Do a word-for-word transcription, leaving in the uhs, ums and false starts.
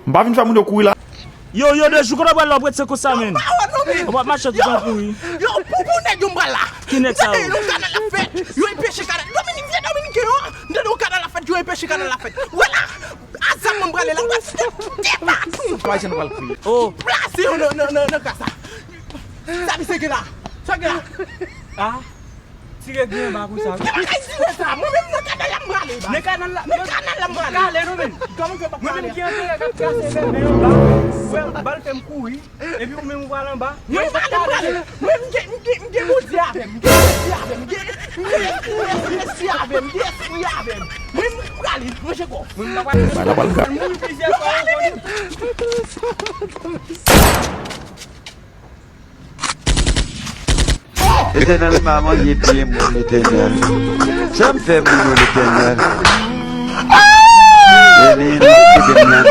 M pa vin fè moun yo kouri la. Yo, yo, de jou kote w pral la, w ap rete se konsa, menn. Pawòl non, men. W ap mache tout an kouri. Yo, pou pou nèg yo m pral la. Ki nèg sa yo? Yo kanal la fèt. Yo enpeche kanal. Dominiken, Dominiken yo, m tande w kanal la fèt, yo enpeche kanal la fèt. Wè la, a zam mwen m prale la, w ap fè depa. Pwa jen pral kriye. Oh. Plase yo nan, nan, nan, nan kasa. Sa misye gen la. Sa gen la. Ah. Tire byen ba konsa. Gen bagay tire sa. Mwen menm nan kanal la m prale. Nan kanal la. Nan kanal la m prale. Kale nou menm. Kòman fè pa Mwen menm prale? Gen anterè k ap kase men men anba. Wè, bal fè m kouri. Epi ou menm ou pral anba. Mwen prale, m prale. Mwen m gen, m gen, m gen Bondye avè m. M gen Bondye avè m. M gen, m gen Lespri, Lespri avè m. M gen Lespri avè m. Mwen m prale, manje kò. Mwen m pa pral. Mwen pral. Mouri plizyè fwa ankò. Letènèl pa manje pye moun, Letènèl. Sa m fè moun yo, Letènèl? Vini, kite m nan